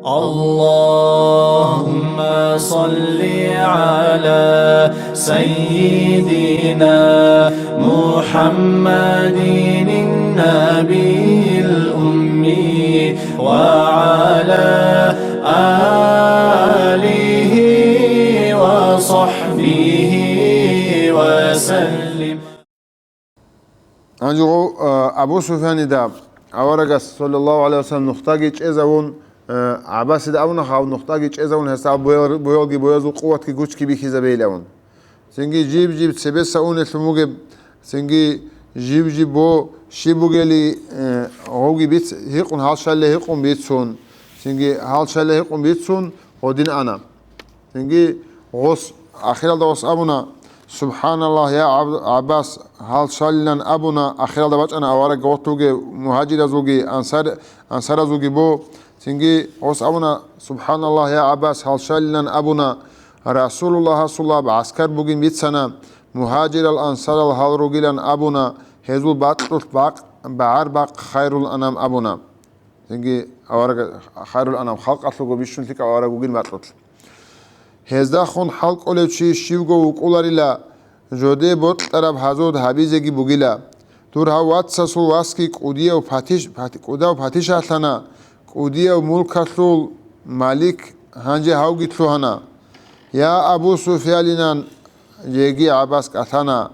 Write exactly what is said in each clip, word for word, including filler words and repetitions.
اللهم صل على سيدنا محمد النبي الأمي وعلى آله وصحبه وسلم. Гьанже гъов, а, Абу Суфьянида аварагас, саллаллагьу гӀалайгьи вассалам, нухдаги чӀезавун, а, ГӀаббасида абуна, гьав нухдаги чӀезавун, гьесда боял-, боялги боязул къуватги гучги бихьизабейилавун. Цинги жиб-жиб цебеса унелъун вугеб, цинги жиб-жиб бо щиб бугели, э, гъовги биц-, гьикъун, гьалщалила гьикъун бицун, цинги гьалщалила гьикъун бицун гъодин ана. Цинги гъос, ахиралда гъос абуна: «СубхӀаналлагь, я ГӀаб-, ГӀаббас», гьалщалилан абуна, ахиралда бачӀана авараг гъотуге, мугьажиразулги, ансар-, ансаразулги бо. Цинги гъос абуна: «СубхӀаналлагь, я ГӀаббас», гьалщалилан абуна, Расулуллагьасул гӀаскар бугин бицана, мугьажирал ансарал гьал ругилан абуна, гьезул бакьулъ бакъ-, багӀар бакъ хайрул анам абуна. Цинги авараг хайрул анам, халкъалъулго бищун лъикӀав авараг вугин бакьулъ. Гьездахун хӀалкӀолев чи щивго вукӀуларила, жоде бокьараб гьазуд гьабизеги бугила. Дур гьав вацасул васги кӀудияв патиш-, пати-, кӀудав патишалъана, кӀудияв мулкалъул малик, гьанже гьавги лъугьана. Я Абу Суфьянинан, жеги ГӀаббас кӀалъана,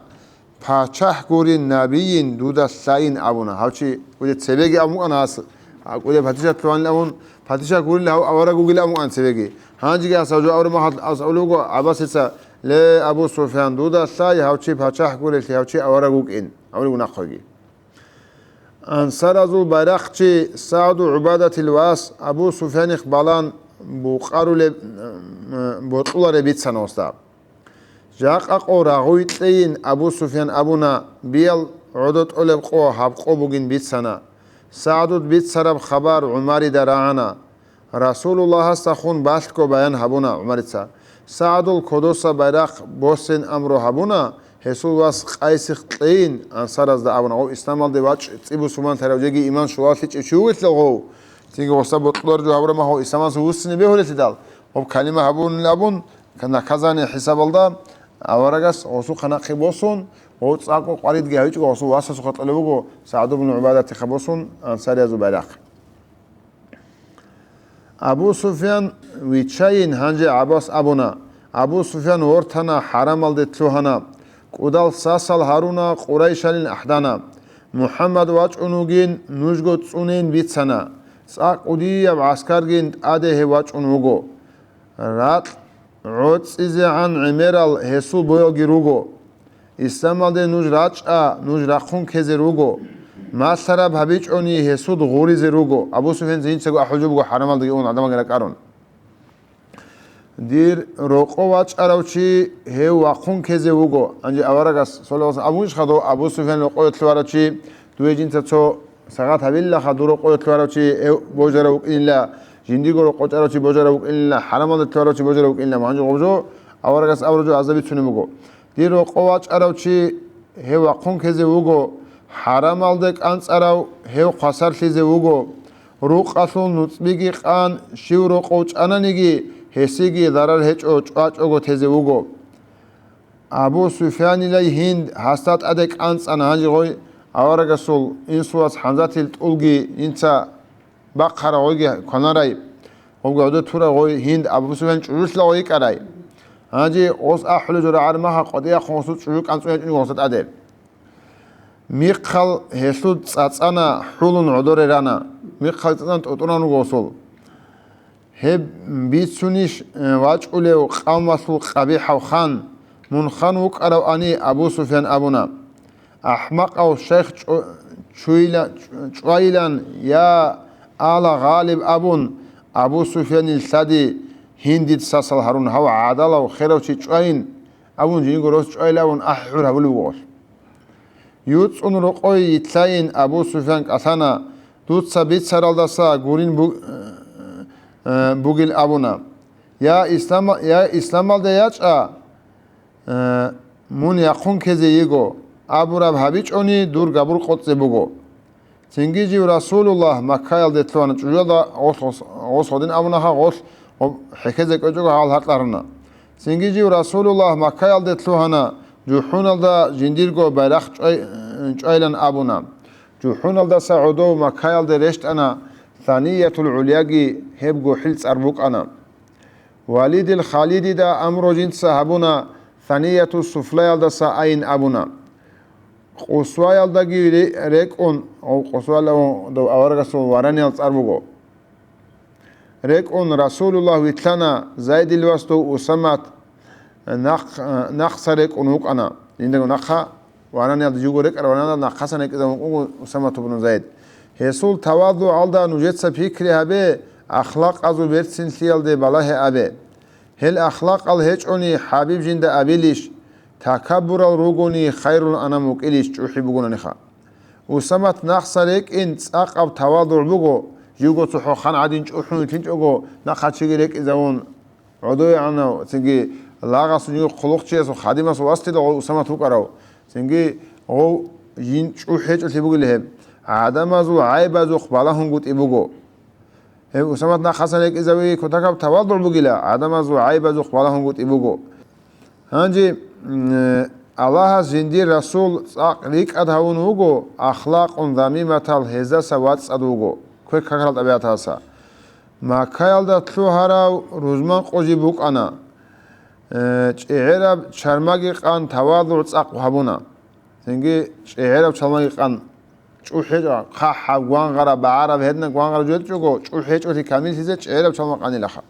пачагь гурин, набийин дуда лъайин абуна. Гьав чи кӀуде цебеги абун букӀана гьас, а, кӀуде патишат лъугьанин абун, патишат гурин гьав авараг вугилан абун букӀана цебеги. Гьанжеги гьас гьав жо авру махал ас авлуго ГӀаббасица: «Ле, Абу Суфьян, дуда лъай, гьав чи пачагь гурелъи, гьав чи авараг вукӀин», — авлуго нахъеги. Ансаразул байрахъчи СагӀду ГӀубадатил вас Абу Суфьяних балан букъарулеб, м, бокьулареб бицана гъосда. Жакъа къо рагъуй кьейин, Абу Суфьян абуна, биял гӀодо тӀолеб къо гьаб къо бугин бицана. СагӀдуд бицараб хабар ГӀумарида рагӀана. Расулуллагьасдахун балъго баян гьабуна ГӀумарица. СагӀдул кодоса байрахъ босин амру гьабуна, гьесул вас Къайсих кьейин, ансаразда абуна, гъов исламалде вачӀ, цӀи бусурманлъарав, жеги иман щулалъичӀев чи вугелъул гъов. Цинги гъоса бокьулар жо гьабураб махав исламалъув вуссине бегьулелъидал, гъоб калима гьабунилан абун, наказание хӀисабалда аварагас гъосухъа нахъе босун, гъов цӀакъго къваридги гьавичӀого гъосул васасухъа кьолеб буго СагӀд ибн ГӀубадатихъа босун ансариязул байрахъ. Абу Суфьян виччайин, гьанже ГӀаббас абуна. Абу Суфьян вортана, хӀарамалде лъугьана. КӀудал сасал гьаруна, Къурайшалин ахӀдана. МухӀаммад вачӀун вугин, нужго цӀунейин бицана. ЦӀакъ кӀудияб гӀаскаргин тӀаде гьев вачӀун вуго. Ракь гӀоцӀизегӀан гӀемерал гьесул боялги руго. Исламалде нуж рачӀа, нуж рахъун ккезе руго. Малъараб гьабичӀони гьесул гъуризе руго. Абу Суфьян жинцаго ахӀулеб буго хӀарамалдаги ун гӀадамалги ракӀарун. Дир рокъов вачӀарав чи гьев вахъун ккезе вуго. Гьанже аварагас, саллаллагьу гӀалайгьи ва саллам, абунищха дов Абу Суфьян рокъове лъугьарав чи, дуе жинца цо сагъат гьабилаха, дур рокъове лъугьарав чи гьев божарав вукӀинилла, жиндиго рокъов чӀарав чи божарав вукӀинилла, хӀарамалде лъугьарав чи божарав вукӀинилла. Гьанже гъоб жо аварагас абураб жо гӀазаб бицунеб буго. Дир рокъов вачӀарав чи гьев вахъун ккезе вуго, хӀарамалде кӀанцӀарав гьев хвасарлъизе вуго. Рукъалъул нуцӀбиги къан, щив рокъов чӀананиги, гьесиги зарар гьечӀо, чӀвачӀого тезе вуго. Абу Суфьянилай Гьинд гьасда тӀаде кӀанцӀана. Гьанже гъой аварагасул инсулас ХӀамзатил тӀулги инца бахъарав гъойги кванарай, гъобги гӀодо турав гъой Гьинд Абу Суфьян чӀужулъа гъой йикӀарай. Гьанже гъос ахӀулеб жо рагӀараб мехалъ къватӀияхъун гъосул чӀужу кӀанцӀун ячӀунги гъосда тӀаде. Михъал гьелъул цӀацӀана хӀулун гӀодоре рана. Михъал цӀацӀан тӀутӀунан руго гъосул. Гьеб бицунищ, э, вачӀулев къавмалъул къабихӀав хан? Мун хан вукӀаравани, Абу Суфьян абуна. АхӀмакъав шайх чӀо-, чуйла-, чӀвайилан, я ала Гъалиб абун, Абу Суфьянил лъади Гьиндид сасал гьарун, гьав гӀадалав херав чи чӀвайин абун, жиндирго рос чӀвайилавун ахӀи-хӀур гьабулеб буго гъолъ. ЮцӀун рокъой йилълъайин Абу Суфьян кӀалъана, дуца бицаралдаса гурин бу-, э, бугил абуна. Я ислама-, я исламалде ячӀа, э, мун яхъун ккезе йиго, абураб гьабичӀони дур габур къотӀзе буго. Цинги жив Расулуллагь Маккаялде лъугьана, чӀужуялда гъолъ гъос-, Гъос гъодин абунаха, гъолъ гъоб хӀехьезе кӀвечӀого гьал гьаркьарана. Цинги жив Расулуллагь Маккаялде лъугьана, жухӀуналда жиндирго байрахъ чӀвай-, чӀвайлан абуна. ЖухӀуналдаса гӀодов Маккаялде рещтӀана, Саниятул ГӀулияги гьеб гохӀил цӀар букӀана. Валидил Халидида амру жинца гьабуна, Санияту Суфлаялдаса айин абуна. Къусваялдаги ре-, рекӀун, гъов Къусваялда аварагасул вараниял цӀар буго. РекӀун Расулуллагь вилълъана, Зайдил вас дов Усамат нахъ-, нахъса рекӀун вукӀана. Жиндаго нахъа вараниялда, живго рекӀараб вараниялда нахъасан рекӀизавун вукӀун Усамат ибн Зайд. Гьесул тавадугӀалда нужеца пикри гьабе, ахлакъазул берцинлъиялде балагье абе. Гьел ахлакъал гьечӀони, ХӀабиб жинда абилищ, такаббурал ругони, хайрул анам вукӀилищ чӀухӀи бугонаниха. Усамат нахъса рекӀин цӀакъаб тавадугӀ буго, живго цохӀо хан гӀадин чӀухӀун вилълъинчӀого, нахъа чиги рекӀизавун, гӀодовегӀанав, цинги лагъасул жиндир хъулухъчиясул хадимасул васде гъов Усамат вукӀарав, цинги гъов жин чӀухӀи гьечӀолъи бугила гьеб, гӀадамазул гӀайбазухъ балагьунгутӀи буго. Гьев Усамат нахъасан рекӀизавиги кутакаб тавадугӀ бугила, гӀадамазул гӀайбазухъ балагьунгутӀи буго. Гьанже, м, Аллагьас жиндир Расул цӀакъ рикӀкӀад гьавун вуго, ахлакъун замиматал гьездаса вацӀцӀад вуго, квек-какарал тӀабигӀаталдаса. Маккаялда лъугьарав рузман къо жиб букӀана. Э, чӀегӀераб чармаги къан тавадугӀ цӀакъ гьабуна. Цинги чӀегӀераб чалмаги къан чӀухӀечӀо, хъахӀаб, гвангъараб, багӀараб, гьединаб гвангъараб жо гьечӀого, чӀухӀечӀолъи камиллъизе чӀегӀераб чалма къанилаха.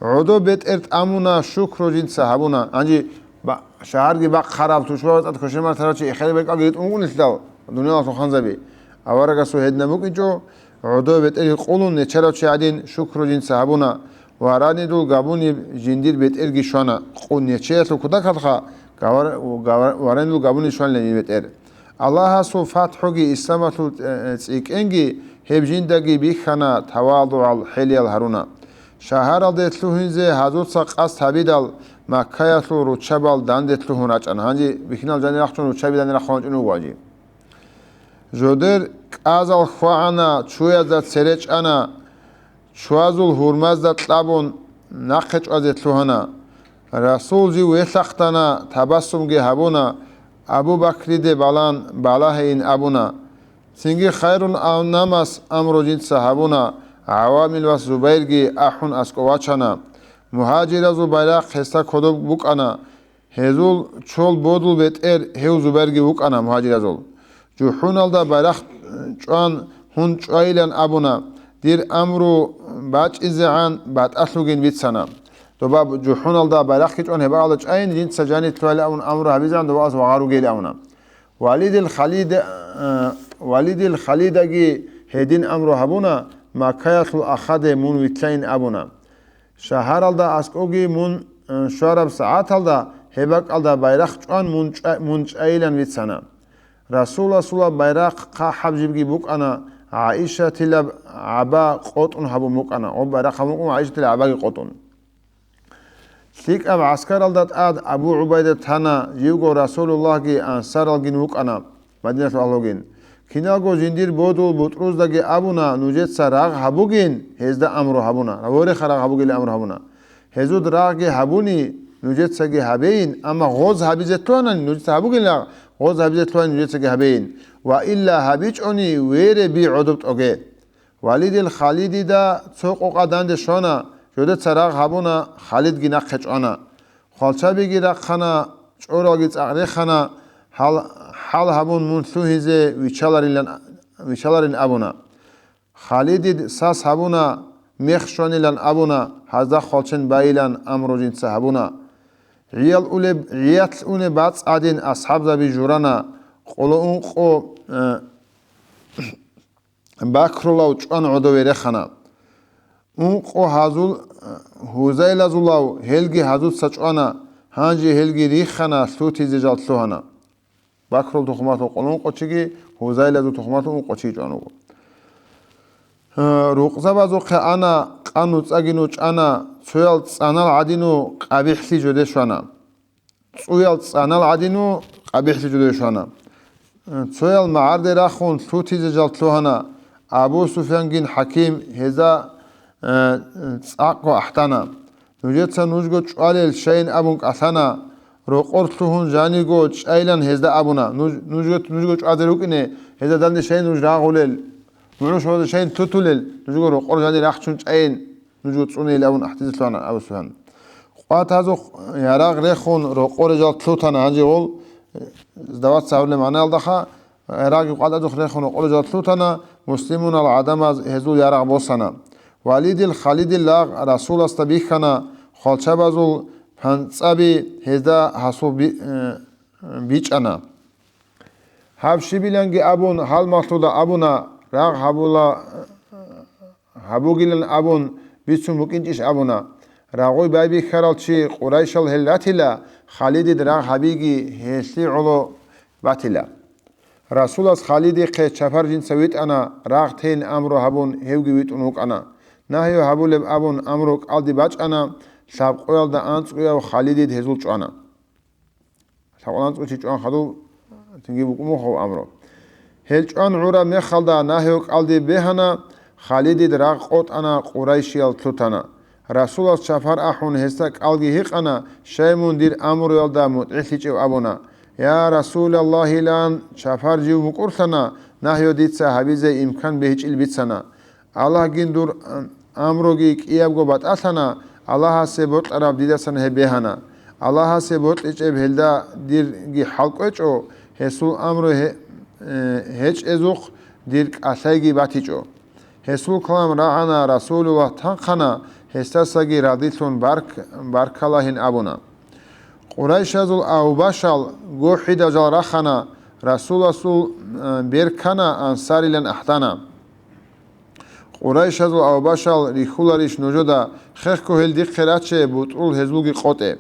ГӀодоб бетӀер тӀамуна, шукру жинца гьабуна. Гьанже ба-, шагьарги бахъараб, тушбабаз тӀад кошемар тарав чи эхире бекӀалги ритӀун вукӀунелъидал, дуниялалъул ханзаби. Аварагасул гьединаб букӀинчӀо, гӀодоб бетӀер гьикъулун, нечарав чи гӀадин, шукру жинца гьабуна. Варанидул габуниб жиндир бетӀерги щвана, къу-, нечеялъул кутакалха гавар-, гавар-, варанидул габуниб щванилан жиндир бетӀер. Аллагьасул фатхӀуги исламалъул, э, цӀикӀкӀинги гьеб жиндаги бихьана, тавадугӀал хӀелиял гьаруна. Шагьаралде лъугьинзе гьазуца къасд гьабидал, Маккаялъул руччабал данде лъугьун рачӀана. Гьанже бихьинал жанир рахчун руччаби данде рахъун вачӀун вуго гьанже. Жодер кӀазал хьвагӀана, чуязда цере чӀана, чуязул гьурмазда кьабун, нахъе чӀвазе лъугьана. Расул жив велъахъдана, табассумги гьабуна, Абу Бакриде балан балагьейин абуна. Цинги хайрул анамас амру жинца гьабуна, ГӀавамил вас Зубайрги ахӀун аскӀов вачана. Мугьажиразул байрахъ гьесда кодоб букӀана. Гьезул чол бодул бетӀер гьев Зубайрги вукӀана мугьажиразул. ЖухӀуналда байрахъ чӀван гьун чӀвайилан абуна, дир амру бачӀизегӀан батӀалъугин бицана. Доба жухӀуналда байрахъги чӀван гьеб бакӀалда чӀайин, жинца жанир лъугьайилан абун амру гьабизегӀан добаалъ вагъа ругейилан абуна. Валидил Халид, э, Валидил Халидаги гьедин амру гьабуна, Маккаялъул ахаде мун вилълъайин абуна. Шагьаралда аскӀовги мун, э, щвараб сагӀаталда гьеб бакӀалда байрахъ чӀван мун чӀва-, мун чӀайилан бицана. Расуласула байрахъ хъахӀаб жибги букӀана, ГӀаишатилаб гӀаба къотӀун гьабун букӀана, гъоб байрахъ гьабун букӀун ГӀаишатилаб гӀабаги къотӀун. ЛъикӀаб гӀаскаралда тӀад Абу ГӀубайда тана, живго Расулуллагьги ансаралгин вукӀана, Мадинатлъул агьлугин. Киналго жиндир бодул бутӀруздаги абуна, нужеца рагъ гьабугин, гьезда амру гьабуна, гьориха рагъ гьабугилан амру гьабуна. Гьезуд рагъги гьабуни, нужецаги гьабейин, амма гъоз гьабизе лъугьанани, нужеца гьабугилан рагъ, гъоз гьабизе лъугьани, нужецаги гьабейин. Ва илла гьабичӀони, вере би гӀодоб тӀоге. Валидил Халидида цо къокъа данде щвана, жодеца рагъ гьабуна, Халидги нахъе чӀвана. Хвалчабиги рахъана, чӀоралги цӀакъ рехана, хӀал, хӀал гьабун мун лъугьизе вичаларилан, вичаларин абуна. Халидид сас гьабуна, мех щванилан абуна, гьазда хвалчен байилан амру жинца гьабуна. ГӀиял улеб, гӀиялъ унеб бацӀ гӀадин асхӀабзаби журана, къоло ункъо, э, бакрулав чӀван гӀодове рехана. Ункъо гьазул, э, гьузайлазулав гьелги гьазуца чӀвана, гьанже гьелги риххана, лъутизе жал лъугьана. Бакрул тухумалъул къоло ункъо чиги, гьузайлазул тухумалъул ункъо чиги чӀван вуго. Э, рукъзабазухъе ана, къан нуцӀагину чӀана, цоял цӀанал гӀадину къабихӀлъи жоде щвана. ЦӀуял цӀанал гӀадину къабихӀлъи жодое щвана. Цоял магӀарде рахун лъутизе жал лъугьана, Абу Суфянгин хӀаким гьезда э, цӀакъго ахӀдана. Нужеца нужго чӀвалел щайин абун кӀалъана, рокъор лъугьун жаниго чӀайилан гьезда абуна. Нуж, нужго, нужго чӀвазе рукӀине, гьезда данде щайин нуж рагъулел, мугӀрул щвазе щайин лъутулел, нужго рокъор жани рахчун чӀайин, нужго цӀунейил абун ахӀдизе лъугьана Абу Суфьян. Къватазухъ ярагъ рехун рокъоре жал лъутана, гьанже гъол, э, сдаваться гьабулеб магӀнаялдаха, Гьарагги къватӀазухъ рехун рокъоре жал лъутана, муслимунал гӀадамаз гьезул ярагъ босана. Валидил Халидил лагъ Расуласда бихьана, хвалчабазул панцӀаби гьезда гьасул би-, э, бичӀчӀана. Гьаб щибиланги абун, гьалмагълъуда абуна, рагъ гьабула, гьабугилан абун бицун букӀинчӀищ абуна. Рагъуй байбихьарал чи Къурайшал гьел ратила, Халидид рагъ гьабиги гьелъие гӀоло батила. Расулас Халидихъе чапар жинца витӀана, рагъ тейин амру гьабун, гьевги витӀун вукӀана. Нагью гьабулеб абун амру кӀалди бачӀана, лъабкъоялда анцӀгояв Халидид гьезул чӀвана. Лъабкъоялда анцӀго чи чӀван хадуб, цинги букӀун буго гьав амру. Гьел чӀван гӀураб мехалда нагью кӀалди бегьана, Халидид рагъ къотӀана, къурайшиял лъутана. Расулас чапар ахӀун, гьесда кӀалги гьикъана, щай мун дир амруялда мутӀигӀлъичӀев абуна. Я Расулаллагьилан чапар жив мукӀурлъана, нагью дица гьабизе имкан бегьичӀел бицана. Аллагьгин дур амруги кӀиябго батӀалъана, Аллагьасе бокьараб дидасан гьеб бегьана. Аллагьасе бокьичӀеб гьелда дирги хӀал кӀвечӀо, гьесул амру гье-, э, гьечӀезухъ дир кӀалъайги батичӀо. Гьесул калам рагӀана, Расулуллагь танхъана, гьесдасаги радилъун барк-, баркалагьин абуна. Къурайшазул авбашал гохӀидал жал рахана, Расуласул, э, бер ккана, ансарилан ахӀдана. Къурайшазул авбашал рихьуларищ нужеда, хехго гьел дихъе раче, бутӀрул гьезулги къотӀе.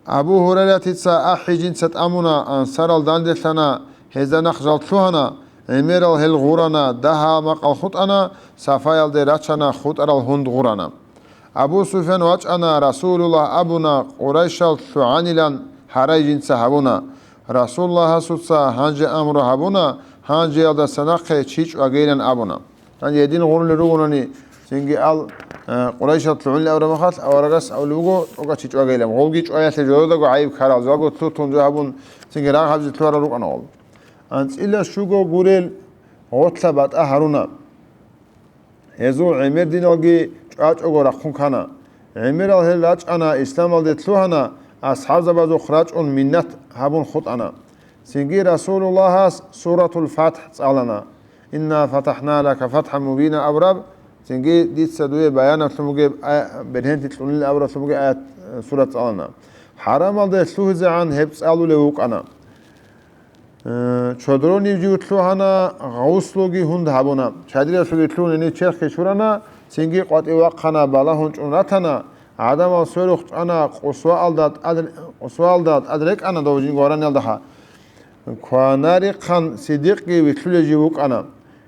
Абу Гьурайратица ахӀи жинца тӀамуна, ансарал данделъана, гьезда нахъ жал лъугьана, гӀемерал гьел гъурана, дагьа-макъал хутӀана, Сафаялде рачана, хутӀарал гьунд гъурана. Абу Суфян вачӀана, Расулуллагь абуна, Къурайшал лъугӀанилан гьарай жинца гьабуна. Расулуллагьасуца гьанже амру гьабуна, гьанжеялдаса нахъе чи чӀвагейилан абуна. Гьанже гьедин гъурулел ругонани, цинги ал, э, Къурайшал лъугӀунел аварагас аварагас абулеб буго, тӀокӀаб чи чӀвагейилан. Гъолги чӀваялъе жододаго гӀайиб ккарал, жодого лъутун жо гьабун, цинги рагъ гьабизе лъугьарал рукӀана гъол. АнцӀила щуго гурел гъорлъа батӀа гьаруна. Гьезул гӀемер диналги чӀвачӀого рахъун ккана. ГӀемерал гьел рачӀана, исламалде лъугьана, асхӀабзабазухъ рачӀун миннат гьабун хутӀана. Цинги Расулуллагьас Суратул ФатхӀ цӀалана. «Инна фатахӀна лака фатхӀан мубина» абураб, цинги «Дица дуе баянаблъун бугеб ая-, бергьенлъи кьунилин» абураблъун бугеб аят, э, сурат цӀалана. ХӀарамалде лъугьизегӀан гьеб цӀалулев вукӀана. Э, чодронив жив лъугьана, гъуслуги гьунд гьабуна. Чадиралъуги лъугьун гьенив черхги чурана, цинги къватӀив вахъана, балагьун чӀун ратана, гӀадамал сверухъ чӀана, къусваалда тӀад-, къусваалда тӀад рекӀана дов жинго вараниялдаса. Кванарихъан Сиддикъги вилълъулев жив вукӀана.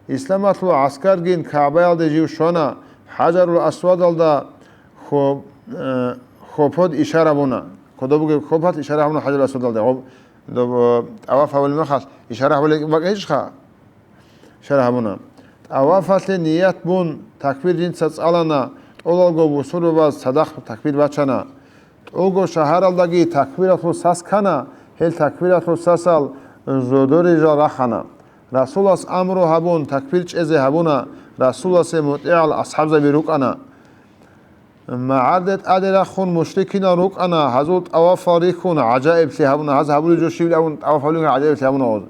Исламалъул гӀаскаргин КагӀбаялде жив щвана, ХӀажарул Асвадалда хо-, э, хопод ишара буна. Кодобги хопалъ ишара гьабуна ХӀажарул Асвадалда. Гъоб-, доб-, э, тӀаваф гьабулеб мехалъ ишара гьабулеб бакӀ гьечӀха? Ишара гьабуна. ТӀавафалъе ният бун, такбир жинца цӀалана, тӀолалго бусурбабаз цадахъ такбир бачана. ТӀолго шагьаралдаги такбиралъул сас ккана, гьел такбиралъул сасал зодорижал рахана. Расулас амру гьабун, такбир чӀезе гьабуна, Расуласе мутӀигӀал асхӀабзаби рукӀана. МагӀарде тӀаде рахун мушрикинал рукӀана, гьазул тӀавафал рихьун гӀажаиблъи гьабуна, гьаз гьабулеб жо щибилан абун тӀаваф гьабулеб гӀажаиблъи гьабуна гъоз.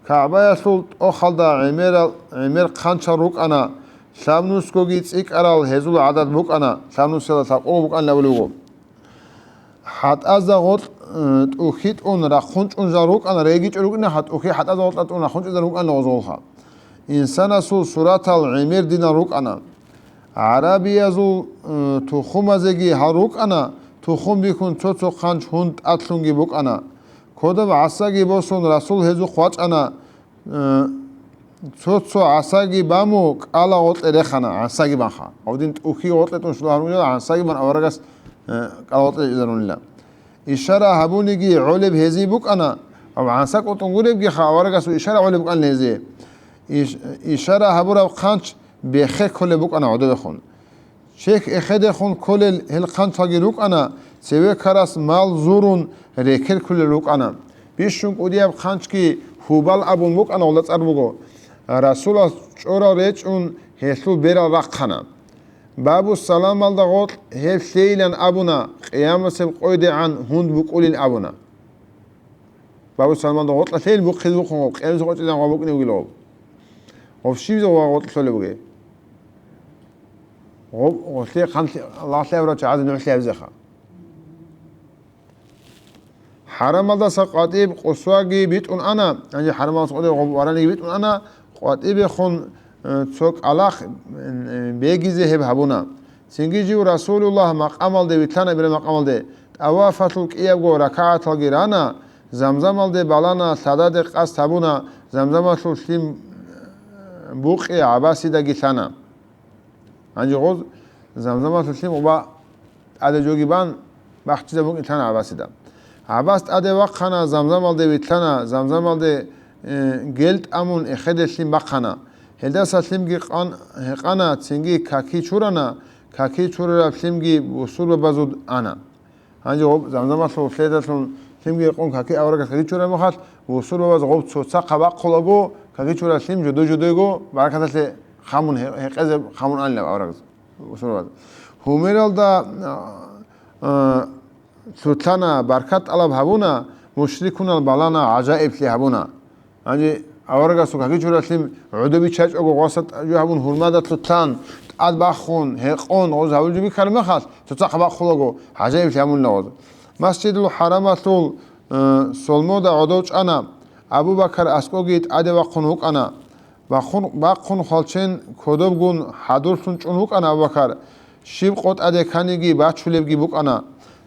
КагӀбаялъул тӀохалда гӀемерал, гӀемер хъанчал рукӀана, лъабнусгоги цӀикӀкӀарал гьезул гӀадат букӀана, лъабнусиялда лъабкъого букӀанилан абулеб буго. ХӀатӀазда гъоркь, э, тӀухьи тӀун рахъун чӀун жал рукӀана, регичӀо рукӀина, гьа тӀухьи хӀатӀазда гъоркьа тӀун рахъун чӀезар рукӀана гъозгъолха. Инсанасул суратал гӀемер динал рукӀана. ГӀарабиязул, э, тухумазеги гьал рукӀана, тухум бихьун цо-цо хъанч гьунд тӀадлъунги букӀана. Кодоб гӀасаги босун, Расул гьезухъ вачӀана, Э, цо-цо гӀасаги баму кӀала гъоркье рехана, гӀасаги банха. Гьавдин тӀухьи гъоркье тӀун щула гьарун жала, гӀасаги бан аварагас, э, кӀала гъоркье речӀезарунила. Ишара гьабуниги гӀолеб гьезие букӀана, ва гӀаса кӀутӀун гуребгиха аварагасул ишара гӀолеб букӀана гьезие. Иш-, ишара гьабураб хъанч бехе кколеб букӀана гӀодобехун. Шейх эхедехун кколел гьел хъанчалги рукӀана, цеве ккарас мал зурун рекерккулел рукӀана. Бищун кӀудияб хъанчги Гьубал абун букӀана, гьелда цӀар буго. Расулас чӀорал речӀчӀун гьелъул берал рахъана. Бабу саламалда гъоркь гьеб лъейилан абуна, къиямасеб къойдегӀан гьунд букӀулин абуна. Бабу саламалда гъоркьа лъейил бухъизе бухъун гъоб, къиямасеб къойдегӀан гъоб букӀине бугила гъоб. Гъоб щибизе гъоб гъоркь лъолеб бугеб? Гъоб, гъолъие хъанлъи-, лагълъи абурав чагӀазе нугӀлъи гьабизеха. ХӀарамалдаса къватӀиб къусваги битӀун ана, гьанже хӀарамалдаса къватӀиб гъоб вараниги битӀун ана, къватӀибехун, э, цо кӀалахъ, э, бегизе гьеб гьабуна. Цинги жив Расулуллагь макъамалде вилълъана, Ибрагьим макъамалде, тӀавафалъул кӀиябго ракагӀаталги рана, Замзамалде балана, лъададе къасд гьабуна, Замзамалъул лъим, э, букъи ГӀаббасидаги лъана. Гьанже гъоз Замзамалъул лъим гъоба тӀаде жоги бан, бахчизабун вилълъана ГӀаббасида. ГӀаббас тӀаде вахъана, Замзамалде вилълъана, Замзамалде, э, гел тӀамун эхеде лъим бахъана. Гьелдаса лъимги къан-, гьекъана, цинги каки чурана, каки чурараб лъимги бусурбабазул ана. Гьанже гъоб Замзамалъул лъедалъун лъимги гьекъун каки аварагас каки чураб мехалъ, бусурбабаз гъоб цоцахъа бахъулаго, каки чураб лъим жодой-жодойго баракаталъе хамун гье-, гьекъезе хамун анилаб аварагас бусурбабаз. Гьумералда, а, а, лъутлъана, баркат тӀалаб гьабуна, мушрикунал балана, гӀажаиблъи гьабуна. Гьанже аварагасул каки чуралъим гӀодобичачӀого гъосат жо гьабун, гьурмада лъутлъан, тӀад бахун, гьекъон, гъоз гьабулги бихьараб мехалъ, цоцахъа бахъулаго, гӀажаиблъи гьабунила гъоз. Масжидул ХӀарамалъул, э, солмода гӀодов чӀана, Абу Бакар аскӀоги тӀаде вахъун вукӀана. Бахъун, бахъун хвалчен кодобгун хӀадурлъун чӀун вукӀана Абу Бакар. Щиб къо тӀаде кканиги бачулебги букӀана.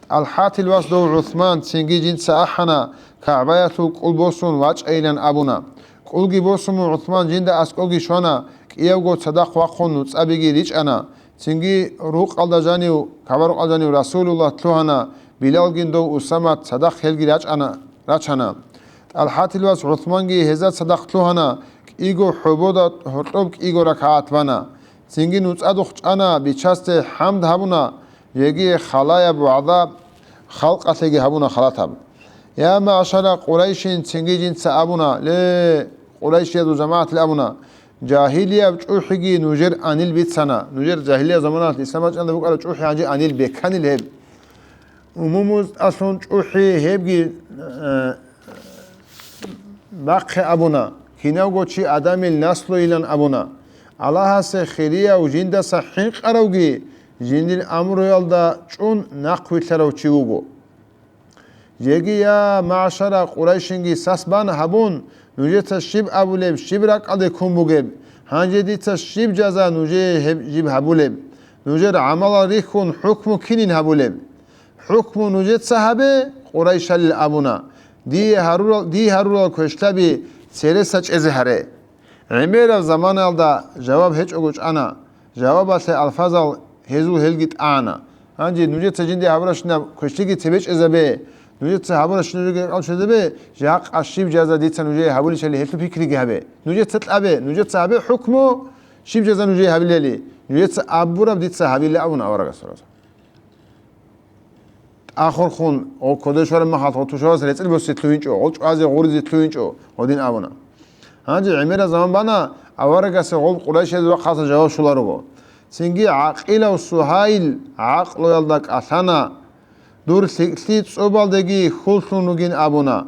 ТӀалхӀатил вас дов ГӀусман цинги жинца ахӀана, КагӀбаялъул кӀул босун вачӀайилан абуна. КӀулги босун ГӀусман жинда аскӀоги щвана, кӀиявго цадахъ вахъун нуцӀабиги ричӀана. Цинги рукъалда жанив, КагӀба рукъалда жанив Расулуллагь лъугьана, Билалгин дов Усамат цадахъ гьелги рачӀана, рачана. ТӀалхӀатил вас ГӀусманги гьезда цадахъ лъугьана, кӀиго хӀобода гьоркьоб кӀиго ракагӀат бана. Цинги нуцӀадухъ чӀана бичасде хӀамд гьабуна, жеги халаяб вагӀза халкъалъеги гьабуна халатаб. Я маъшара Къурайшин, цинги жинца абуна, ле, Къурайшиязул жамагӀатил абуна, жагьилияб чӀухӀиги нужер анил бицана. Нужер жагьилияб заманалъ ислам бачӀана букӀараб чӀухӀи гьанже анил беканил гьеб. Умумузалъун чӀухӀи гьебги, э, бахъе абуна, кинавго чи Адамил наслуйилан абуна. Аллагьасе хирияв жиндаса хӀинкъаравги, жиндир амруялда чӀун нахъвилълъарав чи вуго. Жеги, я маъшара Къурайшинги сас бан гьабун, нужеца щиб абулеб, щиб ракӀалде ккун бугеб? Гьанже дица щиб жаза нужее гьеб жиб гьабулеб? Нужер гӀамалал рихьун хӀукму кинин гьабулеб? ХӀукму нужеца гьабе, Къурайшалил абуна, дие гьарурал, дие гьарурал квешлъаби цереса чӀезе гьаре. ГӀемераб заманаялда жаваб гьечӀого чӀана, жавабалъе алфазал гьезул гьелги тӀагӀана. Гьанже нужеца жинде гьабуращинаб квешлъиги цебе чӀезабе, нужеца гьабуращинаб жакъа щиб жаза дица нужее гьабулищали гьелъул пикриги гьабе. Нужеца кьабе, нужеца гьабе хӀукму, щиб жаза нужее гьабилали, нужеца абураб дица гьабила абуна аварагас. Ахурхун, гъо кодеш вараб махалъ, гъо тушарас рецӀил босизе лъугьинчӀо, гъо чӀвазе гъуризе лъугьинчӀо, гъодин абуна. Гьанже гӀемераб заман бана, аварагасе гъоб Къурайшиялъе вахъаса жаваб щоларуго. Цинги ГӀакъилав Сугьайл гӀакълуялда кӀалъана, дур лъикӀлъи цӀобалдеги хьуллъун ругин абуна.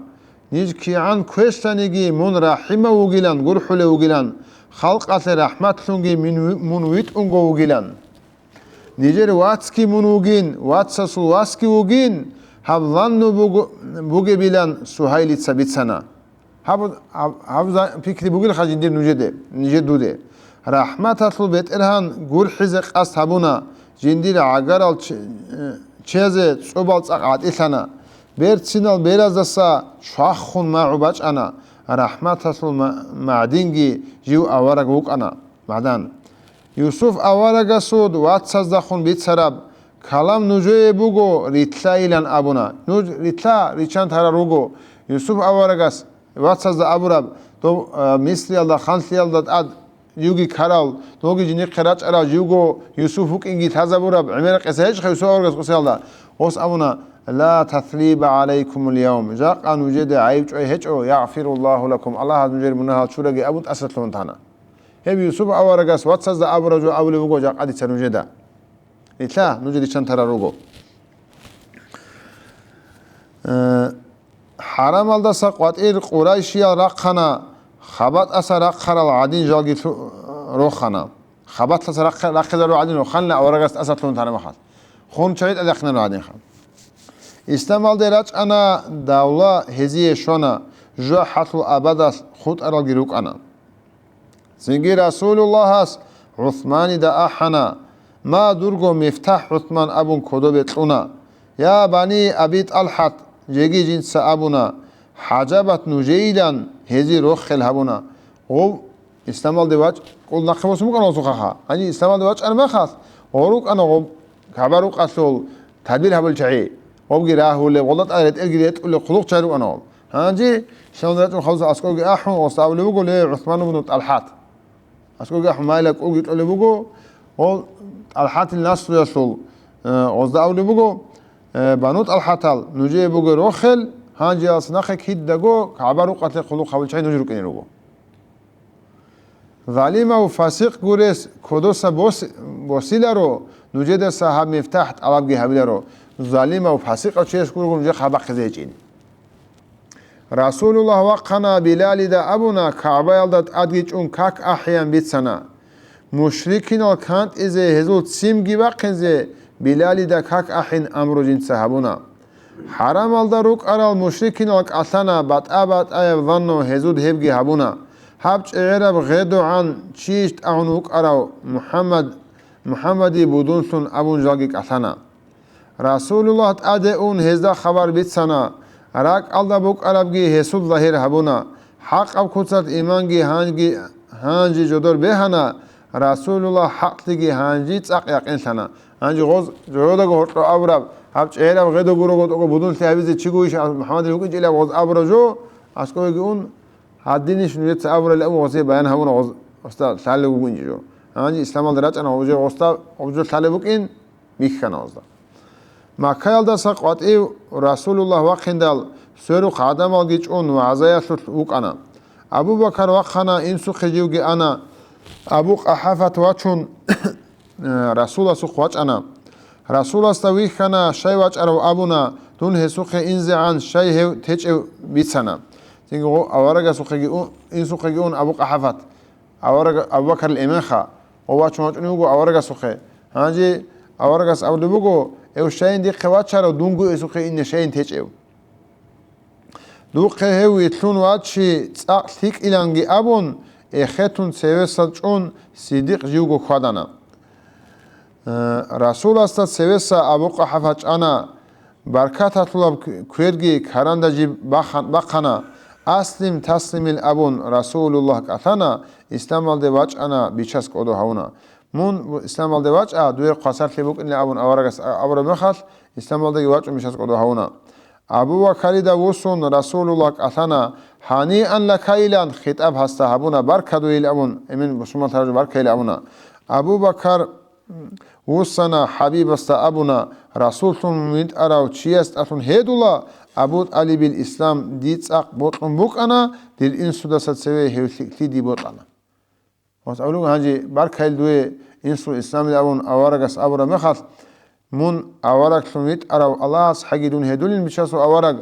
Ниж кигӀан квешлъаниги мун рахӀимав вугилан, гурхӀулев вугилан, халкъалъе рахӀматлъунги мин-, мун витӀунго вугилан. Нижер вацги мун вугин, вацасул васги вугин, гьаб ланну буго-, бугебилан Сугьайлица бицана. Гьаб, гьаб, гьаб за-, пикри бугелха жиндир нужеде, нижер дуде. РахӀматалъул БетӀергьан гурхӀизе къасд гьабуна, жиндир гӀагарал че-, чезе цӀубал цӀакъ гӀатӀилъана. Берцинал бераздаса чвахун магӀу бачӀана, рахӀматалъул ма-, магӀдинги жив авараг вукӀана. Магьдан. Юсуф аварагасул вацаздахун бицараб калам нужее буго рилълъайилан абуна. Нуж рилълъа, риччан тарал руго. Юсуф аварагас вацазда абураб, дов, а, Мисриялда ханлъиялда тӀад живги ккарав, доги жинихъе рачӀарав, живго Юсуп вукӀинги лъазабураб, гӀемерал къиса гьечӀха Юсуп аварагас къосиялда. Гъос абуна: «Ла таслиба гӀалайкумул явм». Жакъа нужеда гӀайиб чӀвай гьечӀо, «Ягъфируллагьу лакум», Аллагьас нужер мунагьал чураги абун тӀасалъугьун тана. Гьеб Юсуп аварагас вацазда абураб жо абулеб буго жакъа дица нужеда. Нилъа нужер риччан тарал руго. Э, ХӀарамалдаса къватӀир къурайшиял рахъана, хабатӀаса рахъарал гӀадин жалги лъу-, рохана. ХабатӀаса рахъ-, рахъизарул гӀадин роханила аварагас тӀасалъугьун тана махал. Хун чагӀи тӀадахъинарул гӀадинха. Исламалде рачӀана давла, гьезие щвана, жужахӀалъул абадалъ хутӀаралги рукӀана. Цинги Расулуллагьас ГӀусманида ахӀана: «Ма, дурго Мифтахь ГӀусман», — абун кодобе кьуна. «Я бани Аби ТӀалхӀат», — жеги жинца абуна, хӀажабат нужейилан гьезие рохел гьабуна. Гъов исламалде вачӀ-, кӀул нахъе босун букӀана гъосухъаха. Гьанже исламалде вачӀараб мехалъ, гъов рукӀана гъоб Кагьба рукъалъул тадбир гьабулел чагӀи, гъобги рагьулеб, гъолда тӀад ретӀелги ретӀулел хъулухъ чагӀи рукӀана гъол. Гьанже исламалде рачӀун халуса аскӀовги ахӀун, гъосда абулеб буго: «Ле, ГӀусман ибну ТӀалхӀат». АскӀовги ахӀун, майила кӀулги кьолеб буго, гъол ТӀалхӀатил наслуялъул, э, гъозда абулеб буго, э, Бану ТӀалхӀатал, нужее буго рохел, гьанжеялъ нахъе кидаго Кагьба рукъалъе хъулухъ гьабулел чагӀи нуж рукӀине руго. Залимав фасикъ гурес кодоса бос-, босиларо, нужедаса гьаб Мифтахь тӀалабги гьабиларо, залимав фасикъав чияс гурого нужехъ гьаб бахъизе гьечӀин. Расулуллагь вахъана Билалида абуна, Кагьбаялда тӀадги чӀун как ахӀеян бицана. Мушрикинал кантӀизе, гьезул ццинги бахъизе Билалида как ахӀин амру жинца гьабуна. ХӀарамалда рукӀарал мушрикинал кӀалъана, батӀа-батӀаяб занну гьезул гьебги гьабуна. Гьаб чӀегӀераб гъедогӀан чийищ тӀагӀун вукӀарав МухӀаммад, МухӀаммадие будунлъун абун жалги кӀалъана. Расулуллагь тӀаде ун гьезда хабар бицана, ракӀалда букӀарабги гьесул загьир гьабуна. ХӀакъаб куцалъ иманги гьанги, гьанже жодор бегьана, Расулуллагь хӀакълъиги гьанже цӀакъ якъинлъана. Гьанже гъоз жодого гьоркьо абураб, гьаб чӀегӀераб гъедо гурого тӀокӀо будунлъи гьабизе чигойищ МухӀаммадил вукӀинчӀилаб гъоз абураб жо, аскӀовеги ун, гьадинищ нужеца абурали абун гъозе баян гьабуна гъоз, гъосда лъалев вугинчӀо жо. Гьанже исламалда рачӀана гъоб жо гъосда, гъоб жо лъалеб букӀин, бихьана гъозда. Маккаялдаса къватӀив Расулуллагь вахъиндал, сверухъ гӀадамалги чӀун вагӀзаялъулъ вукӀана. Абу Бакар вахъана, инсухъе живги ана. Абу Къахафат вачун, э, Расуласухъ вачӀана. Расуласда вихьана, щай вачӀарав абуна, дун гьесухъе инзегӀан щай гьев течӀев бицана. Цинги гъо-, аварагасухъеги у-, инсухъеги ун Абу Къахафат. Авараг-, Абу Бакарил эменха, гъов вачун вачӀунев вуго аварагасухъе. Гьанже аварагас абулеб буго, гьев щайин дихъе вачарав, дунго гьесухъе ине щайин течӀев. Духъе гьев вилълъун вачи цӀакъ лъикӀиланги абун, эхетун цевеса чӀун, Сиддикъ живго хьвадана. Э, Расуласда цевеса Абу Къахафа чӀана, баркаталъулаб кверги каранда жиб бахан-, бахъана, аслим таслимил абун Расулуллагь кӀалъана, исламалде вачӀана, бичас кӀодо гьавуна. Мун исламалде вачӀа, дуе хъвасарлъи букӀинилан абун аварагас а-, абураб мехалъ, исламалдаги вачӀун бичас кӀодо гьавуна. Абу Бакарида вуссун Расулуллагь кӀалъана, гьаниан лакайилан хитӀаб гьасда гьабуна, барка дуейил абун, эмен бусурман тараб жо баркайил абуна. Абу Бакар вуссана, ХӀабибасда абуна, Расуллъун витӀарав чиясдалъун гьедула, Абу ТӀалибил ислам дир цӀакъ бокьун букӀана, дир инсудаса цеве гьев лъикӀлъи дир бокьана. Гьанже баркайил дуе, инсул исламил абун аварагас абураб мехалъ, мун авараглъун витӀарав Аллагьас хӀаги дун гьедулин, бичасул авараг,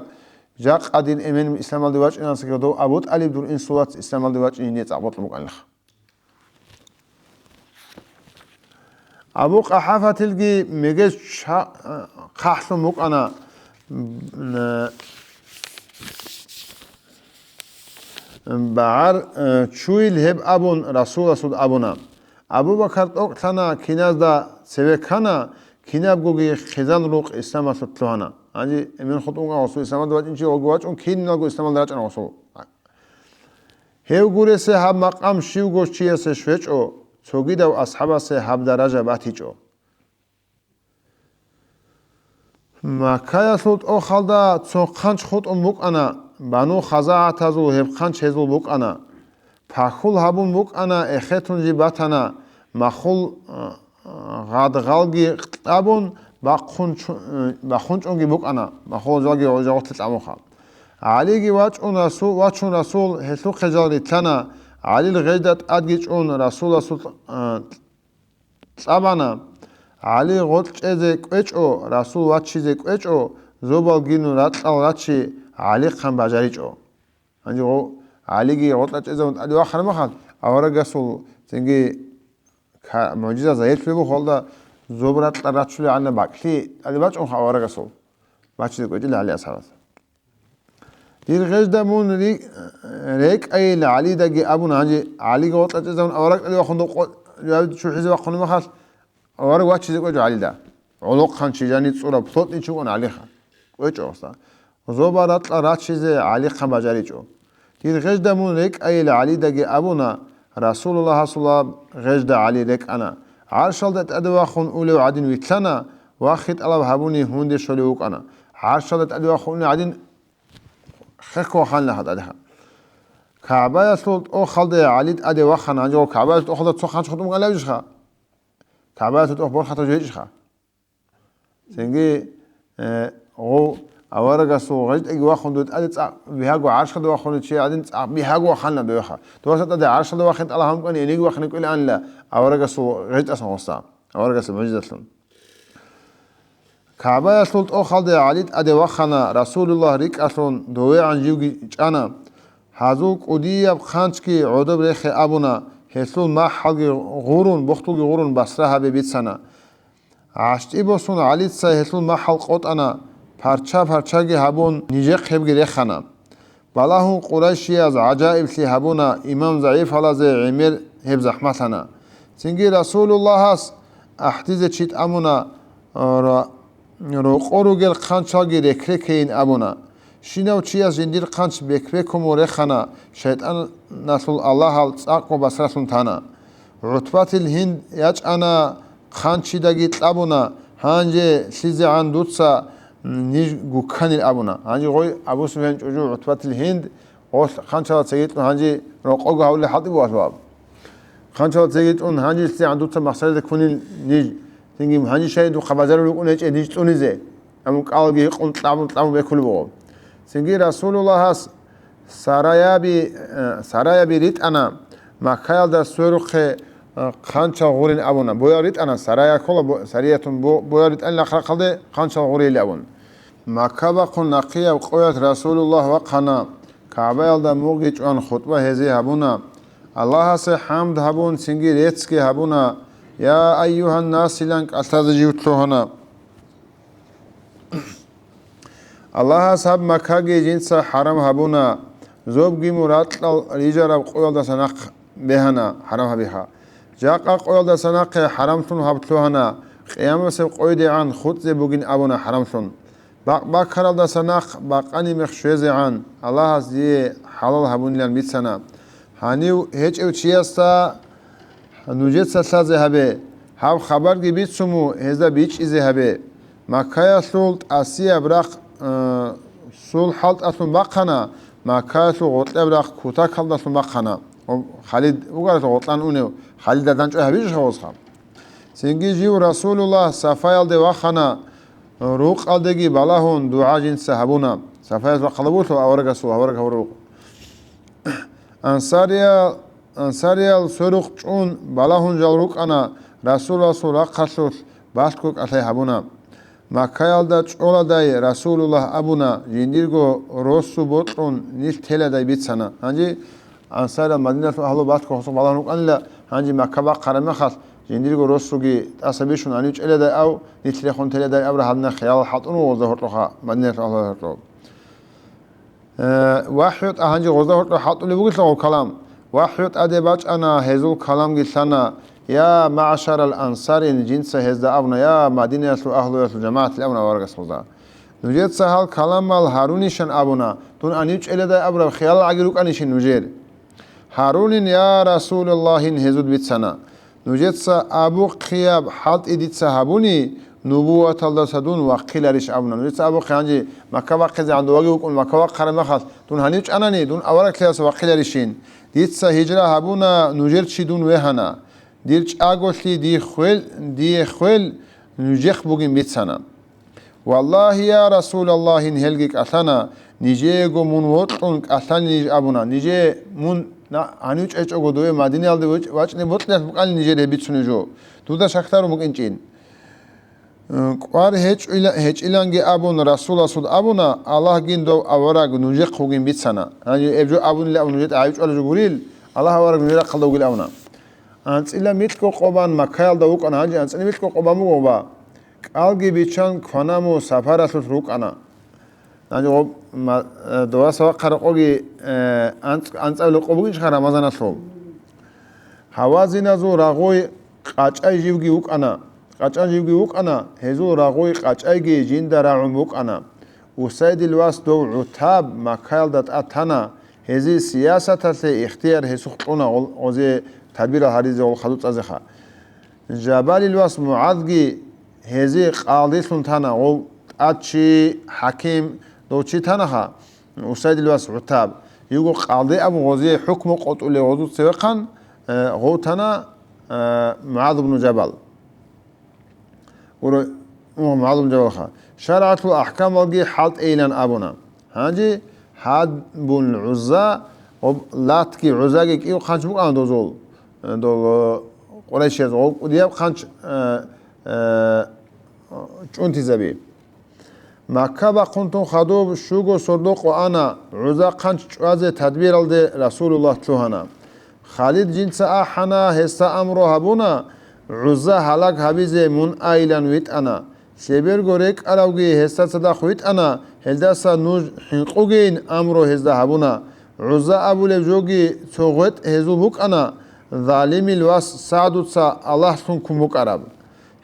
жакъа дир эмен исламалде вачӀинасаги гьадав Абу ТӀалиб дур инсул вац исламалде вачӀине цӀакъ бокьун букӀанилха. Абу Къахафатилги мегез ча-, хъахӀлъун букӀана, м, м, багӀар, э, чуйил гьеб абун Расуласул абуна. Абу Бакар тӀокӀлъана, киназда цеве ккана, кинабгоги хъизан рукъ исламалъулъ лъугьана. Гьанже эмен хутӀун вугев гъосул исламалде вачӀинчи, гъоги вачӀун, киналго исламалде рачӀана гъосул. Гьев гуресе гьаб макъам щивго чиясе щвечӀо, цогидав асхӀабасе гьаб даража батичӀо. Маккаялъул тӀохалда цо хъанч хутӀун букӀана, Бану ХазагӀатазул гьеб хъанч гьезул букӀана. Пахьул гьабун букӀана, эхетун жиб батана, махул, а, а, гъадгъалги кьабун, бахъун чу-, а, бахъун чӀунги букӀана, махул жалги жагъутлъи кьабунха. ГӀалиги вачӀун Расул, вачун Расул, гьелъухъе жал рилълъана, ГӀалил гъежда тӀадги чӀун Расуласул, а, кьабана. ГӀали гъоркь чӀезе кӀвечӀо, Расул вачизе кӀвечӀо, зобал гину ракьал рачи ГӀалихъан бажаричӀо. Гьанже гъо-, ГӀалиги гъоркьа чӀезавун тӀаде вахъана махал, аварагасул цинги ка-, мугӀжиза загьирлъулеб буго, гьалда зоб ракьа рачулел гӀанна бакӀлъи тӀаде бачӀунха аварагасул, бачизе кӀвечӀила ГӀали асхӀабас. Дир гъежда мун ри-, рекӀайил ГӀалидаги абуна, гьанже ГӀалиги гъоркьа чӀезавун авараг тӀаде вахъун дукъо-, чухӀизе вахъуна махал, авараг вачизе кӀвечӀо ГӀалида. ГӀолохъанчи жанив цӀураб плотничи вукӀана ГӀалиха. КӀвечӀо гъоса. Зобал ракьа рачизе ГӀалихъан бажаричӀо. Дир гъежда мун рекӀайил ГӀалидаги абуна, Расулуллагьасул гъежда ГӀали рекӀана. ГӀаршалда тӀаде вахун улев гӀадин вилълъана ва хитӀалаб гьабуни гьунде щолев вукӀана. ГӀаршалда тӀаде вахун улев гӀадин хехго вахана гьадалиха. КагӀбаялъул тӀохалде ГӀали тӀаде вахана, гьанже КагӀбаялъул тӀохалда цо хъанч хутӀун кӀалабищха? КагӀбаялъул тӀох борхатав жо гьечӀищха? Цинги, э, гъов аварагасул гъеждаги вахун дой тӀаде цӀакъ бигьаго гӀаршалда вахунев чи гӀадин цӀакъ бигьаго вахана дойха. Дураса тӀаде гӀаршалда вахин тӀалаб гьабун кӀвани, гьениги вахине кӀвелаанила аварагасул гъеждасан гъоса, аварагасул мугӀжизатлъун. КагӀбаялъул тӀохалде ГӀали тӀаде вахана, Расулуллагь рикӀкӀалъун довегӀан живги чӀана. Гьазул кӀудияб хъанчги гӀодоб рехе абуна, гьелъул махӀалги гъурун, бохтулги гъурун басра гьабе бицана. ГӀащтӀи босун ГӀалица гьелъул махӀал къотӀана, парча-парчаги гьабун, нижехъебги рехана. Балагьун къурайшияз гӀажаиблъи гьабуна имам загӀипалазе гӀемер гьеб захӀмалъана. Цинги Расулуллагьас ахӀдизе чи тӀамуна, ра-, рокъо ругел хъанчалги рекрекейин абуна. Щинав чияс жиндир хъанч бек-бекумул рехана, шайтӀаналъул аллагьал цӀакъго басралъун тана. ГӀутбатил Гьинд ячӀана, хъанчидаги кьабуна, гьанже лъизегӀан дуца ниж гукканил абуна. Гьанже гъой Абу Суфьян чӀужу ГӀутбатил Гьинд гъолъ хъанчала цеги кьун гьанже рокъого гьавулел хӀалтӀи буго аб. Хъанчала цеги кьун гьанже лъизегӀан дуца махсарида ккунил ниж, цинги гьанже щай духъа бажарулел рукӀун гьечӀеб ниж цӀунизе. Амма кӀалги гьикъун кьабун-кьабун бекулеб буго. Цинги Расулуллагьас сараяби, э, сараяби ритӀана, Маккаялда сверухъе, э, хъанчал гъурин абуна. Боял ритӀана, сарая ккола, бо-, сариятун бо-, боял ритӀанила ахъ-рахъалде хъанчал гъурейилан абун. Макка бахъун нахъияб къоялъ Расулуллагь вахъана, КагӀбаялда мугъги чӀван хутӀба гьезие гьабуна. Аллагьасе хӀамд гьабун, цинги реццги гьабуна, «Я айюгьаннас» илан кӀалъазе жив лъугьана. Аллагьас гьаб Маккаги жинца хӀарам гьабуна, зобги мун ракьал рижараб къоялдаса нахъ бегьана, хӀарам гьабиха. Жакъа къоялдаса нахъе хӀарамлъун гьаб лъугьана, къиямасеб къойдегӀан хутӀзе бугин абуна хӀарамлъун. Бакъ баккаралдаса нахъ бакъани мех щвезегӀан Аллагьас дие хӀалал гьабунилан бицана. Гьанив гьечӀев чиясда нужеца лъазе гьабе, гьаб хабарги бицун мун гьезда бичӀчӀизе гьабе. Маккаялъул тӀасияб рахъ, э, сул хӀалтӀалъун бахъана, Маккаялъул гъоркьаб рахъ кутакалдалъун бахъана. О, Халид вугаралъ гъоркьан унев, Халида данчӀвай гьабичӀищха гъосха? Цинги жив Расулуллагь Сафаялде вахана, рукъалдеги балагьун дугӀа жинца гьабуна. Сафаялъ рахъалда буго аварагасул, авараг гьавураб рукъ. Ансариял, ансариял сверухъ чӀун балагьун жал рукӀана, Расуласул рахъалъулъ балъго кӀалъай гьабуна. Маккаялда чӀоладай Расулуллагь абуна, жиндирго росу бокьун нилъ теладай бицана. Гьанже ансариял Мадиналъул агьлу балъго гъосухъ балагьун рукӀанила, гьанже Макка бахъараб мехалъ, жиндирго росуги тӀаса бищун гьанив чӀеладай ав, нилъ рехун теладай абураб гьадинаб хиялал хӀалтӀун вуго гъозда гьоркьоха, Мадиналъул агьлу гьоркьо. Э, вахӀю тӀа-, гьанже гъозда гьоркьо хӀалтӀулеб бугелъул гъов калам. ВахӀю тӀаде бачӀана, гьезул каламги лъана, «Я маъшарал ансарин», жинца гьезда абуна, «Я Мадинаялъул агьлуялъул жамагӀатил», абуна аварагас гъозда. Нужеца гьал каламал гьарунищан абуна, дун гьанив чӀеладай абураб хиялал гӀаги рукӀанищин нужер? Гьарунин, я Расулаллагьин, гьезул бицана. Нужеца абухъияб хӀалтӀи дица гьабуни, нубуваталдаса дун вахъиларищ абуна. Нужеца абухъи гьанже Макка бахъизегӀан доваги вукӀун, Макка вахъараб мехалъ дун гьанив чӀанани, дун авараглъиялдаса вахъиларищин? Дица гьижра гьабуна, нужер чи дун вегьана. Дир чӀаголъи дие хвел, дие хвел нужехъ бугин бицана. Валлагьи, я Расулаллагьин, гьелги кӀалъана, нижеего мун вокьун кӀалъани ниж абуна, нижее мун на-, гьанив чӀечӀого дове Мадинаялде вач-, вачӀине бокьиялъ букӀани нижер гьеб бицунеб жо. Дуда шакдарун букӀинчӀин. Э, кӀвар гьечӀила-, гьечӀиланги абун, Расуласул абуна, Аллагьгин дов авараг нужехъ вугин бицана. Гьанже гьеб жо абунилан абун нужеда гӀайчӀвала жо гурил, Аллагь авараг нужер рахъалда вугил абуна. АнцӀила микьго къо бан Маккаялда вукӀана, гьанже анцӀила микьго къо бан буго ва кӀалги биччан квана-му сапаралъулъ рукӀана. Гьанже гъоб ма-, э, доваса вахъараб къоги, э, анцӀ-, анцӀабилеб къо бугищха Рамазаналъул? Гьавазиназул рагъуй къачӀай живги вукӀана. КъачӀан живги вукӀана, гьезул рагъуй къачӀайги жинда рагӀун букӀана. Усайдил вас дов ГӀутаб Маккаялда тӀад тана, гьезие сиясаталъе ихтияр гьесухъ кьуна гъол-, гъозе тадбирал гьаризе гъол хадуб цӀазеха. Жабалил вас МугӀазги гьезие къалдилъун тана, гъов тӀад чи, хӀаким, дов чи танаха, Усайдил вас ГӀутаб. Юго къалде абун гъозие хӀукму къотӀулев гъозул цевехъан, э, гъов тана, э, МугӀаз ибн Жабал. Гуро, МугӀаз ибн Жабалха. ШаригӀатул ахӀкамалги хӀалтӀейилан абуна. Гьанже гьадбун ГӀузза, гъоб Латги ГӀуззаги кӀиго хъанч букӀана дозул, э, дол, э, къурайшияз гъоб кӀудияб хъанч, э, э, чӀунтизаби. Макка бахъунтун хадуб щуго сордо къо ана, ГӀузза хъанч чӀвазе тадбиралде Расулуллагь лъугьана. Халид жинца ахӀана, гьесда амру гьабуна, ГӀузза гьалаг гьабизе мун айилан витӀана. Лъеберго рекӀаравги гьесда цадахъ витӀана, гьелдаса нуж хӀинкъугейин амру гьезда гьабуна. ГӀузза абулеб жоги цо гъветӀ гьезул букӀана, залимил вас СагӀдуца Аллагьлъун ккун букӀараб.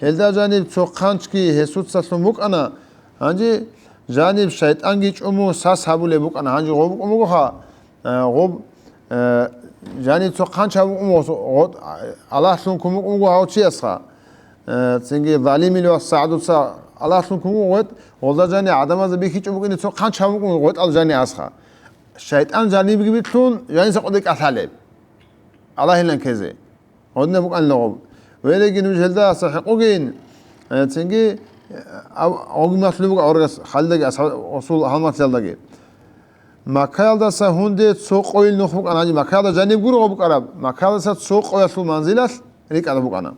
Гьелда жаниб цо хъанчги гьесуцалъун букӀана, гьанже жаниб шайтӀанги чӀуму сас гьабулеб букӀана, гьанже гъоб букӀун бугоха, э, гъоб, э, жаниб цо хъанч гьабун букӀун буго, гъо-, Аллагьлъун ккун букӀун буго гьав чиясха. Э, цинги залимил вас СагӀдуца Аллагьлъун ккун буго гъветӀ, гъолда жани гӀадамазда бихьичӀун букӀине цо хъанч гьабун букӀун буго гъветӀал жани асха. ШайтӀан жанибги битлъун, жаниса къоде кӀалъалеб. Аллагьилан ккезе. Гьодинаб букӀанила гъоб. Велеги нуж гьелдаса хӀинкъугейин, э, цинги, э, ав-, гъогималъулеб буго аварагас Халидаги асхӀаб-, асул гьалмагълъиялдаги. Маккаялдаса гьунде цо къойил нух букӀана, гьанже Маккаялда жаниб гуро гъоб букӀараб, Маккаялдаса цо къоялъул манзилалъ рикӀкӀад букӀана.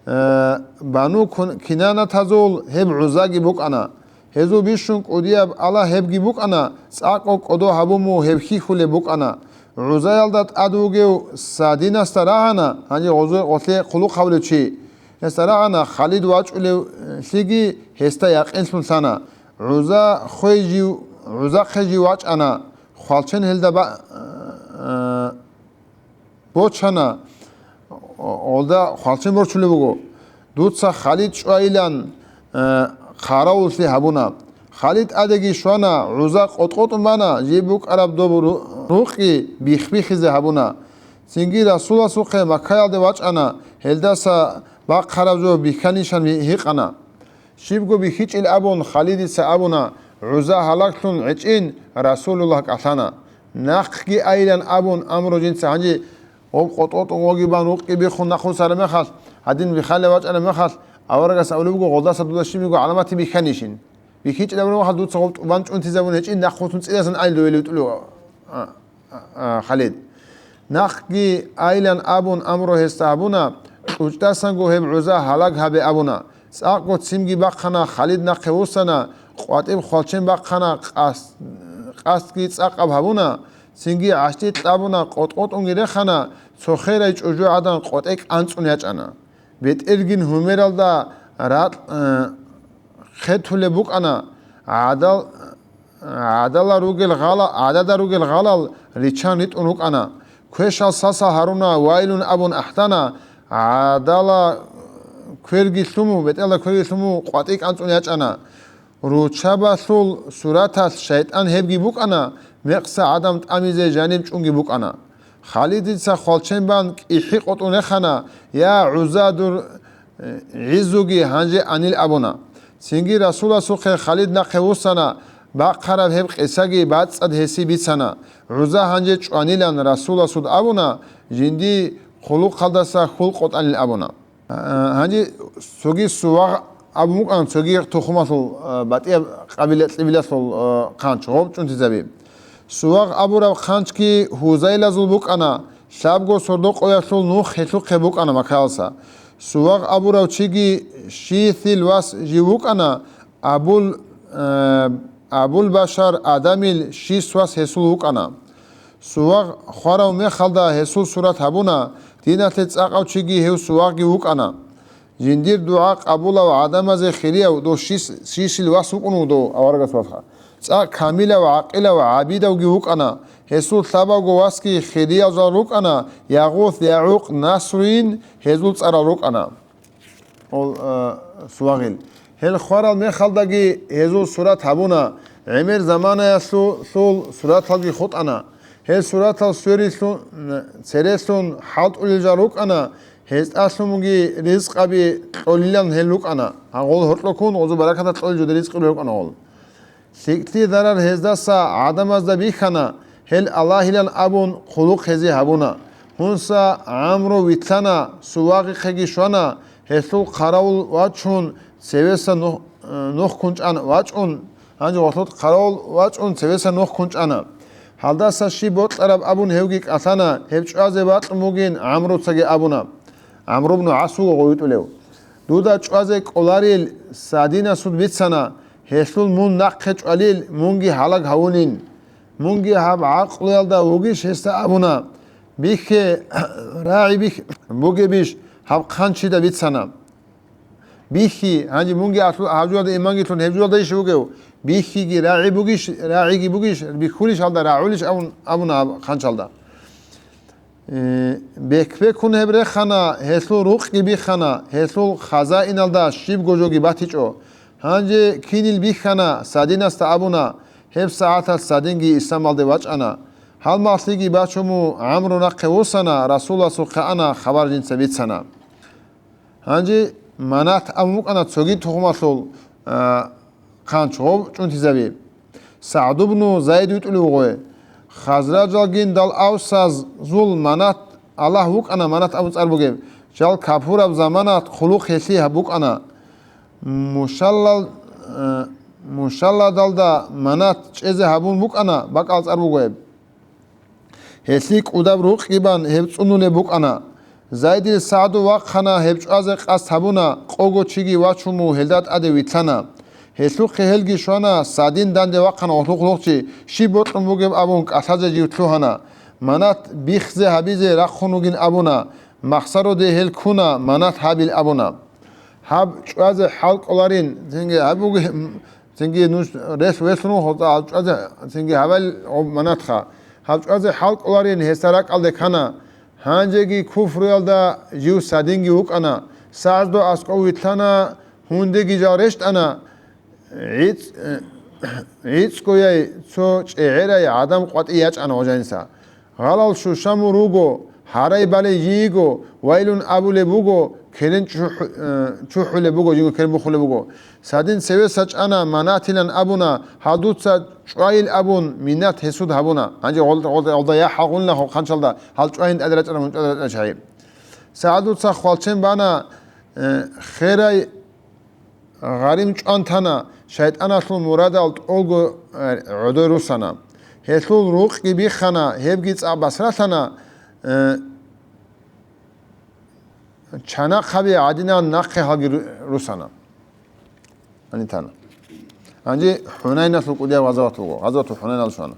Э, Бану Кун-, Кинанатазул гьеб ГӀуззаги букӀана. Гьезул бищун кӀудияб Аллагь гьебги букӀана, цӀакъго кӀодо гьабун мун гьеб хьихьулеб букӀана. ГӀуззаялда тӀад вугев Садинасда рагӀана, гьанже гъозо-, гъолъе хъулухъ гьавулев чи. Гьесда рагӀана, Халид вачӀулевлъиги гьесда якъинлъун лъана. ГӀузза хвей жив, ГӀуззахъе жив вачӀана, хвалчен гьелда ба-, э, бочана, гъолда хвалчен борчулеб буго. Дуца Халид чӀвайилан, э, хъаравуллъи гьабуна. Халид тӀадеги щвана, ГӀузза къотӀ-къотӀун бана, жиб букӀараб доб ру-, рукъги бихбихизе гьабуна. Цинги Расуласухъе Маккаялде вачӀана, гьелдаса бахъараб жо бихьанищан гьикъана. Щибго бихьичӀел абун, Халидица абуна, ГӀузза гьалаглъун гӀечӀин Расулуллагь кӀалъана. Нахъги айилан абун амру жинца гьанже гъоб къотӀ-къотӀун воги бан рукъги биххун нахъвуссараб мехалъ, гьадин биххалев вачӀараб мехалъ, аварагас абулеб буго, гъолдаса дуда щибниго гӀаламатги бихьанищин. БихьичӀел абураб мехалъ дуца гъоб тӀубан чӀунтизабун гьечӀин, нахъвуссун цӀидасан айилда вели витӀулев. А, а, а, Халид. Нахъги айилан абун амру гьесда гьабуна, кьучӀдасанго гьеб ГӀузза гьалаг гьабе абуна. ЦӀакъго ццинги бахъана, Халид нахъе вуссана, къватӀиб хвалчен бахъана, къас-, къасдги цӀакъаб гьабуна, цинги гӀащтӀи кьабуна, къотӀ-къотӀунги рехана, цо херай чӀужугӀадан къотӀе кӀанцӀун ячӀана. БетӀергин гьумералда ратӀ-, э, хъетулеб букӀана, гӀадал-, гӀадала ругел гъала-, гӀадада ругел гъалал риччан ритӀун рукӀана. Квешал саса гьаруна, вайлун абун ахӀдана, гӀадала кверги лъуму, бетӀералда кверги лъуму къватӀи кӀанцӀун ячӀана. Руччабалъул сураталъ шайтӀан гьебги букӀана, мекъса гӀадам тӀамизе жаниб чӀунги букӀана. Халидица хвалчен бан кӀихӀи къотӀун рехана: «Я, ГӀузза, дур, э, гӀиззуги гьанже анил», — абуна. Цинги Расуласухъе Халид нахъе вуссана, бахъараб гьеб къисаги бацӀцӀад гьесие бицана. ГӀузза гьанже чӀванилан Расуласуд абуна, жиндие хъулухъалдаса хьул къотӀанил абуна. А, гьанже цоги Сувагъ абун букӀана, цоги тухумалъул, а, батӀияб къабила-, кьибилалъул, а, хъанч, гъоб чӀунтизаби. Сувагъ абураб хъанчги гьузайлазул букӀана, лъабго сордо-къоялъул нух гьелъухъе букӀана Маккаялса. Сувагъ абурав чиги Шисил вас жив вукӀана, Абул, а, Абул-Башар Адамил Шис вас гьесул вукӀана. Сувагъ хварав мехалда гьесул сурат гьабуна, диналъе цӀакъав чиги гьев Сувагъги вукӀана. Жиндир дугӀа къабулав гӀадамазе хирияв дов Шис-, Шисил вас вукӀун вуго дов аварагас валха. ЦӀакъ камилав, гӀакъилав, гӀабидавги вукӀана, гьесул лъабавго васги хириял жал рукӀана, Ягъус, ЯгӀукъ, Насруйин гьезул цӀарал рукӀана. Ол, а, Сувагъил. Гьел хварал мехалдаги гьезул сурат гьабуна, гӀемер заманаялъулъул сураталги хутӀана. Гьел суратал сверилъун, церелъун хӀалтӀулел жал рукӀана, гьезтӀалъунги ризкъаби кьолилан гьел рукӀана. Гьагъул гьоркьоккун гъозу баракатал кьолел жуде ризкъи рукӀана гъол. ЛъикӀлъи зарар гьездаса гӀадамазда бихьана, гьел Аллагьилан абун хъулухъ гьезие гьабуна. Гьунса ГӀамру вилълъана, Сувагъихъеги щвана, гьелъул хъаравул вачун, цевеса нух-, нухкун чӀана вачӀун, гьанже гъолъул хъаравул вачӀун цевеса нухкун чӀана. Гьалдаса щиб бокьараб абун гьевги кӀалъана, гьеб чӀвазе бакьун бугин ГӀамруцаги абуна. ГӀамру ибну ГӀас вуго гъов витӀулев. Дуда чӀвазе кӀоларил Садинасуд бицана, гьелъул мун нахъе чӀвалил, мунги гьалаг гьавунин. Мунги гьаб гӀакълуялда вугищ гьесда абуна, бихье, рагӀи бихь-, бугебищ гьаб хъанчида бицана. Бихьи, гьанже мунги аслу-, гьаб жугьалда имангилъун гьеб жугьалда иш вугев? Бихьиги рагӀи бугищ, рагӀиги бугищ, бихьулищ гьалда, рагӀулищ абун, абуна гьаб хъанчалда. Э, бек-бекун гьеб рехана, гьелъул рукъги бихана, гьелъул хазаиналда щибго жоги батичӀо. Гьанже кинил бихьана, Садинасда абуна, гьеб сагӀаталъ Садинги исламалде вачӀана. Гьалмагълъиги бачуму ГӀамру нахъе вуссана, Расуласухъе ана, хабар жинца бицана. Гьанже Манат абун букӀана цоги тухумалъул, а, хъанч гъов чӀунтизаби. СагӀдубну Зайд витӀулев вуго. Хазражалгин дал авсазул Манат, Аллагь вукӀана Манат абун цӀар бугеб, жал капураб заманат хъулухъ гьелъи гьаб букӀана. Мушаллал-, э, Мушалладалда Манат чӀезе гьабун букӀана, бакӀал цӀар буго гьеб. Гьелъи кӀудаб рукъги бан гьеб цӀунулеб букӀана. Зайдил СагӀду вахъана, гьеб чӀвазе къасд гьабуна, къого чиги вачун мугьелда тӀаде вилълъана. Гьелъухъе гьелги щвана, Садин данде вахъана гъолъухълъухъчи, щиб бокьун бугеб абун кӀалъазе жив лъугьана. Манат бихзе гьабизе рахъун вугин абуна, махсароде гьел ккуна, Манат гьабил абуна. Гьаб чӀвазе хӀалкӀоларин, цинги гьаб буги, цинги нуж релъ-, велъун вуго, гьаб чӀвазе, цинги гьабал гъоб Манатха. Гьаб чӀвазе хӀалкӀоларин гьесда ракӀалде ккана. Гьанжеги куфруялда жив Садинги вукӀана. СагӀду аскӀов вилълъана, гьундеги жал рещтӀана. ГӀицӀ-, гӀицӀгояй цо чӀегӀерай гӀадам къватӀи ячӀана гъожаниса. Гъалал щущамур руго, гьарай балей жийиго, вайлун абулеб буго, керен чухӀ-, э, чухӀулеб буго, жиго керен бухулеб буго. Садин цевеса чӀана, Манатилан абуна, гьал дуца чӀвайил абун, Минат гьесуд гьабуна. Гьанже гъол-, гъол-, гъолда я хӀалгъунила хъанчалда, гьал чӀвайин тӀаде рачӀана, мун тӀаде рачӀана чагӀи. СагӀдуца хвалчен бана, э, херай гъарим чӀван тана, шайтӀаналъул мурадал тӀолго, э, гӀодой руссана. Гьелъул рукъги биххана, гьебги цӀакъ басралъана, э, чанахъаби гӀадинан нахъе гьалги ру-, руссана. Гьанитана. Гьанже ХӀунайналъул кӀудияб гъазават буго. Гъазаватул ХӀунайнал щвана.